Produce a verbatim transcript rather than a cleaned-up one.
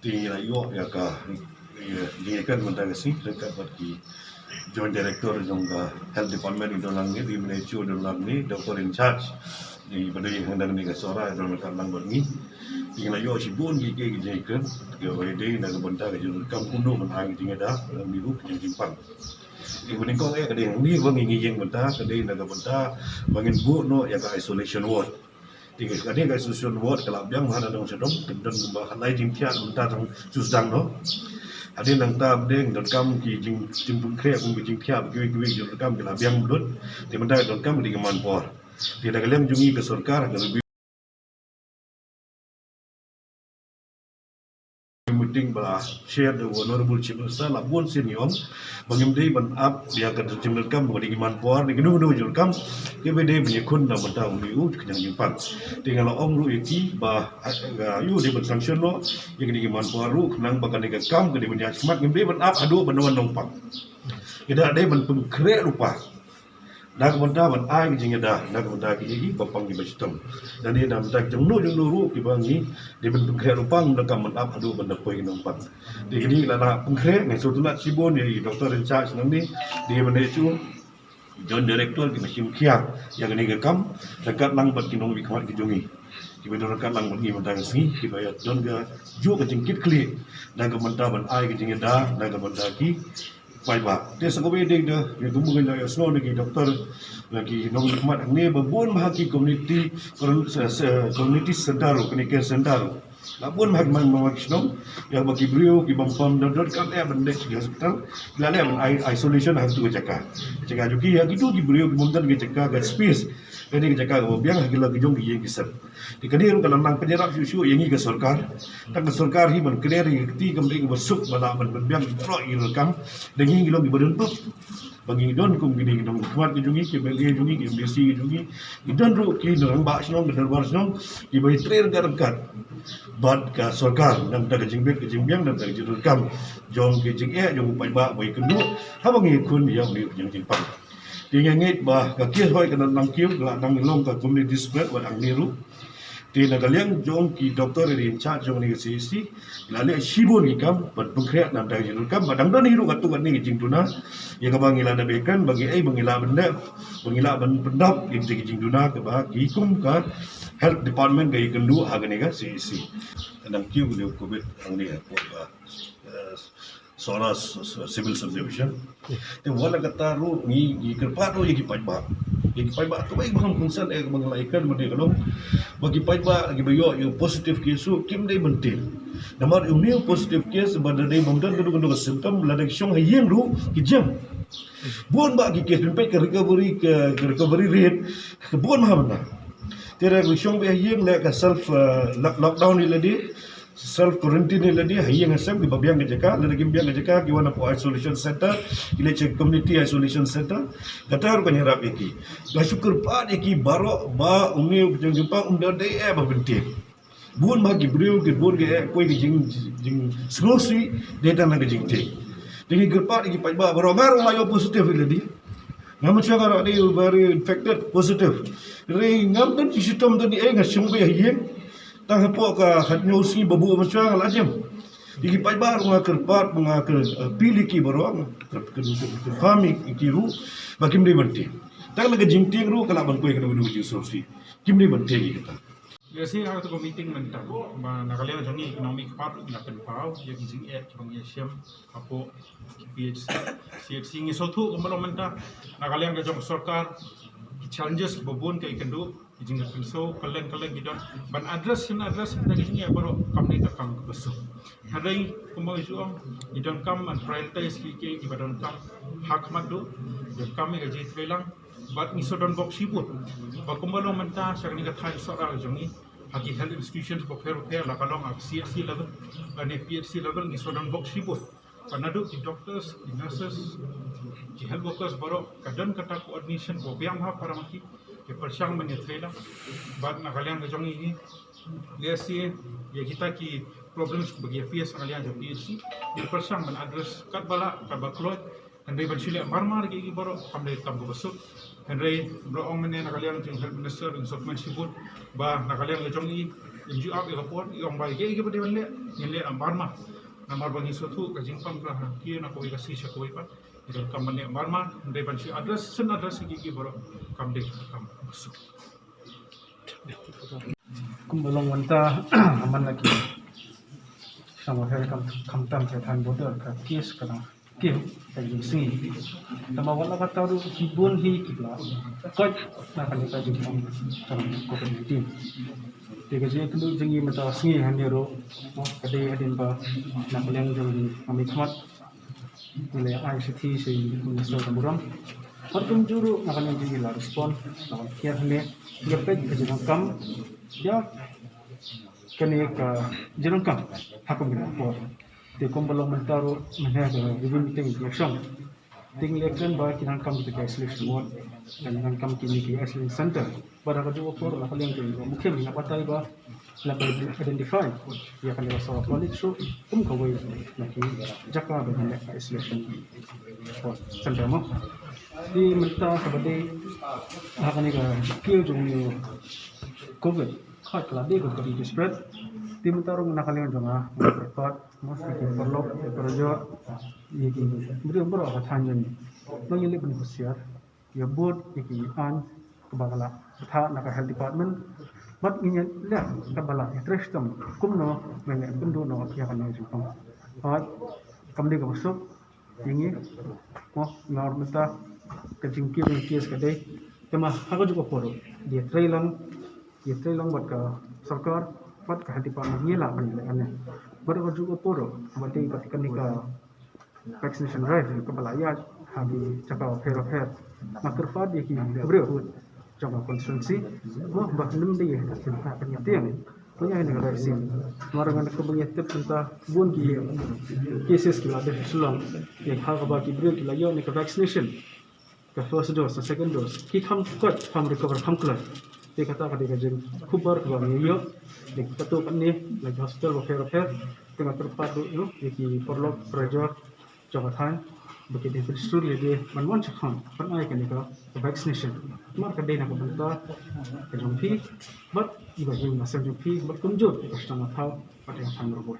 Te ngi la ïoh ïa ka, ïa, ïa ka mynta ka sngi, ryngkat bad ki Joint Director jong ka Health Department, i don lang ni, i M H O don lang ni, Doctor in Charge, i ba dei hangdang ni ka Sohra, i don ryngkat lang bad ngi. Te ngi la ïoh shibun ki, ki, ki jingkren, kiba dei na ka bynta ka jingkam kumno ban ai ka jingïada, ngi ruh ka jingpang. Te ba nyngkong eh ka dei hangne ba ngi, ngi ïeng mynta, ka dei na ka bynta ba ngin buh noh ïa ka isolation ward. Te ka dei ka isolation ward ka la biang ha na dong sha dong, ka don ba ha lai jingthiah mynta tang shu sdang noh. Hadien nangta ba dei donkam ki jing, jingpynkhreh kum ki jingthiah ba kiwei kiwei jingdonkam ki la biang blut. Te mynta donkam ki dei ki manpower. Te da ka liang jong ngi ka sorkar ka review meeting ba la chair da u Honorable Chief Minister, la bun sien ngi ong ba ngim dei ban ap ïa ka jingdonkam ba dei ki manpower, dei kino kino jingdonkam kiba dei ban ïakhun na bynta u M H O ka jingpang. Te nga la ong ruh ïa ki ba, ah, ïoh dei ban sanction noh ïa kine ki manpower ruh khnang ba kane ka kam ka dei ban ïaid shakhmat, ngim dei ban ap haduh ban wan nongpang. Ngi da dei ban pynkhreh lypa na ka bynta ban ai ka jingïada na ka bynta ki, ki ba pang kiba shitom. Lane na bynta ki jongno jongno ruh kiba ngi dei ban pynkhreh lypa, ngim donkam ban ap haduh ban da poi ki nongpang. Te kine la, la pynkhreh, nga sngewtynnat shibun ïa i Doctor in Charge nangne, dei ban dei shu Joint Director kiba shim khia ïa kane ka kam ryngkat lang bad ki nongmihkhmat ki jong ngi kiba don ryngkat lang bad ngi mynta ka sngi, kiba ïa don ka juh ka jingkitkhlieh na ka bynta ban ai ka jingïada na ka bynta ki paidbah. Te sa kawei de da, ïa kumba ngi la ïohsngew na ki doktor, na ki nongmihkhmat hangne ba bun bha ki community, community center, kane care center, la bun bha ki man, man ki shnong, ïa ba ki briew ki bym pom da donkam eh ban leit sha ki hospital, la leh ban i-, isolation ha katu ka jaka. Jaka jong ki, ïa kitu ki briew ki bym don ka jaka ka space, kane ka jaka kaba biang ha ki la ki jong ki ïing ki sem. Te kane ruh ka la nang pynïarap shuh shuh ïa ngi ka sorkar. Tang ka sorkar hi ban kner ïa ka kti kam dei kaba suk ba lah ban pynbiang baroh ïa ka kam. Da ngi ngi long kiba don bup. Ba ngi don kum kine ki nongmihkhmat ki jong ngi, ki M L A jong ngi, ki M D C ki jong ngi. Ngi don ruh ki rangbah shnong, ki dorbar shnong, kiba ïatrei ryngkat ryngkat bad ka sorkar na ka bynta ka jingbit ka jingbiang, na ka bynta ka jingdonkam jong ki jingeh jong u paidbah ba ïakynduh haba ngi ïakhun ïa une u jingpang. Te nga ngeit ba ka case hoi ka nang kiew, ka la nang long ka community spread wat hangne ruh. Te na ka liang jong ki doctor in charge jong kane ka C H C, ki la leh shibun ki kam ban pynkhreh na ka bynta ka jingdonkam, ba dang don hi ruh katto katne ki jingduna ïa kaba ngi la dep ïakren ba ngi ei ba ngi lah ban leh, ba ngi lah ban pyndap ïa kita ki jingduna kaba ki kum ka health department ka ïakynduh ha kane ka C H C. Ka nang kiew kane ka covid hangne hapoh ka, eh, Sohra s-, s-, Civil Subdivision. Te wat la katta ruh ngi, ngi kyrpad ruh ïa ki paidbah. Ïa ki paidbah kawei ba ngam concern eh ba ngi la ïakren mynta ka long ba ki paidbah kiba ïoh ïa u positive case ruh kim dei ban tieng. Namar une u positive case ba da dei bym don kano kano ka symptom, lada ki shong ha ïing ruh ki jem. Bun bah ki case, phin peit ka recovery, ka, ka recovery rate ka bun bha mynta. Te lada ki shong beit ha ïing, leh ka self, eh, lock-, lockdown ïa lade, self quarantine ïa lade ha ïing ha sem, kiba biang ka jaka, lada kim biang ka jaka ki wan hapoh isolation center, ki leit sha community isolation center. Kata ruh kan ïarap ïa ki. Nga shu kyrpad ïa ki baroh ba une u jingpang um dei eh ba pyntieng. Bun bha ki briew ki bun ki eh, kawei ka jing, jingsngewsih dei tang na ka jingtieng. Te ngi kyrpad ïa ki paidbah baroh, nga ruh nga ïoh positive ïa lade. Nga mynshuwa nga ruh dei ba dei infected positive. Hynrei ngam don ki symptom don ei, nga shong beit ha ïing. Tang hapoh ka khatñiew sngi ba buh mynshuwa nga la jem. Ïa ki paidbah ruh nga kyrpad, nga kyrpad ïa ki baroh, nga kyrpad, kyrpad ïa ki ruh ba kim dei ban tieng. Tang na ka jingtieng ruh ka lah ban poi kano kano ka jingsngewsih. Kim dei ban tieng ïa kata. Lehse ha kata ka meeting mynta ba na ka liang jong ngi ki nongmihkhmat ngi la pynpaw ïa ki jingeh kiba ngi ïashem hapoh ki P H C, C H C. Ngi sngewthuh kumba long mynta na ka liang ka jong ka sorkar ki challenges kiba bun ka ïakynduh, ki jingkynshew kylleng kylleng ki don ban address, shen address ïa ki jingeh baroh kam dei ka kam kaba suk. Hynrei kumba ngi ju ong, ngi donkam ban prioritize ki, ki, kiba donkam ha khmat duh, donkam ïa ka jingïatreilang. Bad ngi shu don bok shibun ba kumba long mynta sha kane ka thaiñ Sohra jong ngi, ha ki health institutions bapher bapher, la ka long ha C H C level lane P H C level, ngi shu don bok shibun. Ba naduh ki doctors, ki nurses, ki health workers baroh, ka don kata coordination ba biang ha para ma ki, ki pyrshang ban ïatreilang. Bad na ka liang ka jong ngi, lehse ïa kita ki problems ba ki face ha ka liang jong P H C, ngi pyrshang ban address katba lah, katba kloi. Hynrei ban shu leh marmar ïa ki baroh kam dei kam kaba suk. Hynrei ba ong mynne na ka liang jong Health Minister, in suk man shibun ba na ka liang jong i, in ju ap ïa ka por, i ong ba ïa kiba dei ban leh ngin leh marmar. Namar ba ngi sngewthuh ka jingpang ka ha ki na kawei ka sngi sha kawei pat. Ngi donkam ban leh marmar, hynrei ban shu address, shen address ïa ki baroh kam dei kam kaba suk. Kumba long mynta, man la ki shnong ba her kam, khamtam sha than border ka case ka dang kiew ka jingsngi. Tangba wat la katta ruh ki bun hi kiba la koit na kane ka jingpang ka long covid nineteen. Te ka jingïakynduh jong ngi mynta ka sngi hangne ruh ka dei hadien ba na ka liang jong ngi, ngi khmat ngi la ai shithi sha i Minister ka burom. Bad kumjuh ruh na ka liang jong ngi la respond, la wan hiar hangne, ïa peit ka jingdonkam ïa kane ka jingdonkam ha kum kane ka por. Te kumba long mynta ruh mynne ka review meeting ïa shong. Te ngi la kren ba ki donkam kita ki isolation ward, ki donkam kine ki isolation center. Bad ha kajuh ka por na ka liang jong i Mukhim i la batai ba la ka identify ïa kane ka Sawa College ruh kum kawei na ki jaka ba ngi leh ka isolation ward center mo. Te mynta kaba dei ha kane ka kiew jong u covid, ka la dei ka kaba spread. Te mynta ruh na ka liang jong nga, nga kyrpad mo ïa ki paralok, ïa ki parajor, ïa ki briew baroh ha thaiñ jong ngi, ba ngin leit ban husiar, ïa bud ïa ki aiñ kaba la bthah na ka health department. Bad ngin ïa leh kaba la ïatrei shitom kumno ban ïakynduh noh ïa kane ka jingpang. Bad kam dei kaba suk ïa ngi mo, namar mynta ka jingkiew jong ki case ka dei. Te ma ha kajuh ka por ruh ïatrei lang, ïatrei lang bad ka sorkar bad ka health department, ngi lah ban leh kane. Bad ha kajuh ka por ruh ba dei bad kane ka vaccination drive kaba la ïaid ha ki jaka bapher bapher. Nga kyrpad ïa ki briew jong ka constituency mo ba ym dei ïa ka jingtieng ban ïa kane ka vaccine. Namar nga kaba ngi tip mynta bun ki cases ki la dep shu long ïa ha kaba ki briew ki la ïoh ïa ka vaccination, ka first dose, ka second dose, ki kham koit, kham recover kham khlaiñ. Te kata ka dei ka jingkhublei kaba ngi ïoh. Te katto katne la ki hospital bapher bapher. Te nga kyrpad ruh ïa ki paralok parajor jong ka thaiñ ba ki dei ban sdang lade ban wan shakhmat ban ai kane ka vaccination. Namar ka dei na ka bynta ka jong phi bad i ba ïing ba sem jong phi bad kumjuh ka shnong ka thaw bad ka thaiñ baroh.